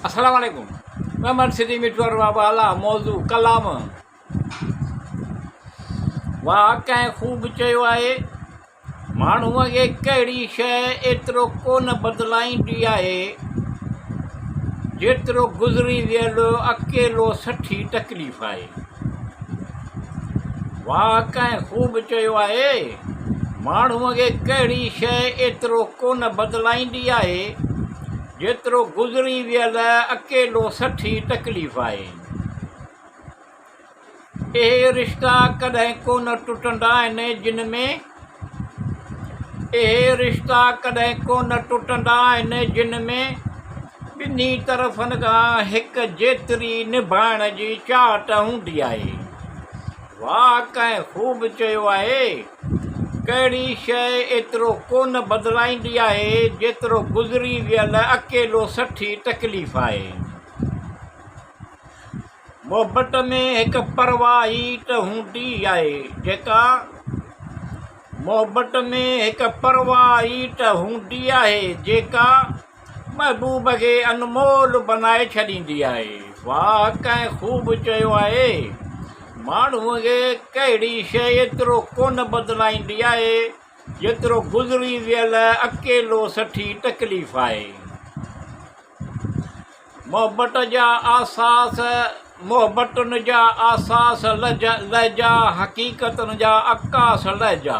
السلام عليڪم محمد صديق مٺو ارباب اعليٰ موضوع ڪلام واهه ڪنهن خوب چيو آهي ماڻهوء کي ڪهڙي شيء ايترو ڪونه بدلائيندي آهي جيترو گذري ويل اڪيلو سٺي تڪليف آهي. واهه ڪنهن خوب چيو آهي ماڻهوء کي ڪهڙي شيء ايترو ڪونه بدلائيندي آهي جيترو گذري ويل اڪيلو سٺي تڪليف آهي. اهي رشتا ڪڏهن ڪونه ٽٽندا آهن جن ۾. اهي رشتا ڪڏهن ڪونه ٽٽندا آهن جن ۾ ٻنهي طرفن کان هڪ جيتري نڀائڻ جي چاهت هوندي آهي. واهه ڪنهن خوب چيو آهي، ڪهڙي شيء ايترو ڪونه بدلائيندي آهي جيترو گذري ويل اڪيلو سٺي تڪليف آهي. محبت ۾ هڪ پرواهه ئي ته هوندي آهي جيڪا محبت ۾ هڪ پرواهه ئي ته هوندي آهي جيڪا محبوب کي انمول بنائي ڇڏيندي آهي. واهه ڪنهن خوب چيو آهي ماڻهوء کي ڪهڙي شيء ايترو ڪونه بدلائيندي آهي جيترو گذري ويل اڪيلو سٺي تڪليف آهي. محبت جا آساس، محبتن جا آساس لهجا، حقيقتن جا عڪاس لهجا.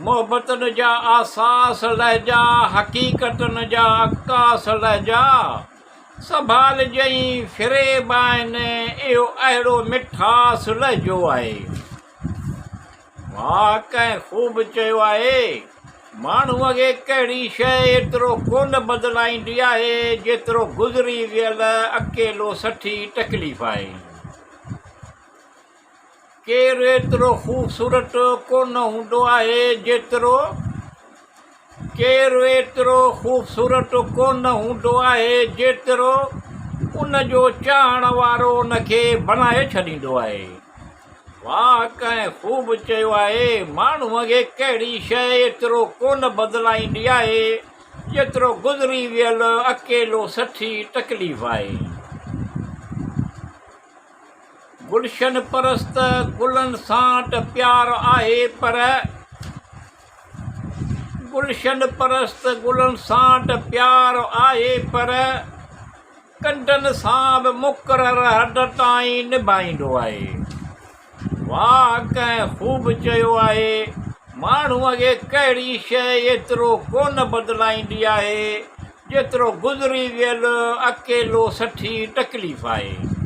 محبتن جا آساس لهجا، حقيقتن جا عڪاس لهجا. سنڀالجئين فريب آهن، اهو اهڙو مٺاس لهجو آهي. واهه ڪنهن خوب چيو آهي، ماڻهوء کي ڪهڙي شيء ايترو ڪونه بدلائيندي آهي، جيترو گذري ويل اڪيلو سٺي تڪليف آهي. ڪير ايترو خوبصورت ڪونه هوندو آهي، جيترو ڪير ايترو خوبصورت ڪونه هوندو آهي، جيترو ان جو چاهڻ وارو ان کي بڻائي ڇڏيندو آهي. واهه ڪنهن خوب چيو آهي، ماڻهوء کي ڪهڙي شيء ايترو ڪونه بدلائيندي آهي، جيترو گذري ويل اڪيلو سٺي تڪليف آهي. گلشن پرست گلن سان ته پيار آهي پر. گلشن پرست گلن سان ته پيار آهي پر. ڪنڊن سان به مقرر حد تائين نڀائيندو آهي. واهه ڪنهن خوب چيو آهي، ماڻهوء کي ڪهڙي شيء ايترو ڪونه بدلائيندي آهي، جيترو گذري ويل اڪيلو سٺي تڪليف آهي.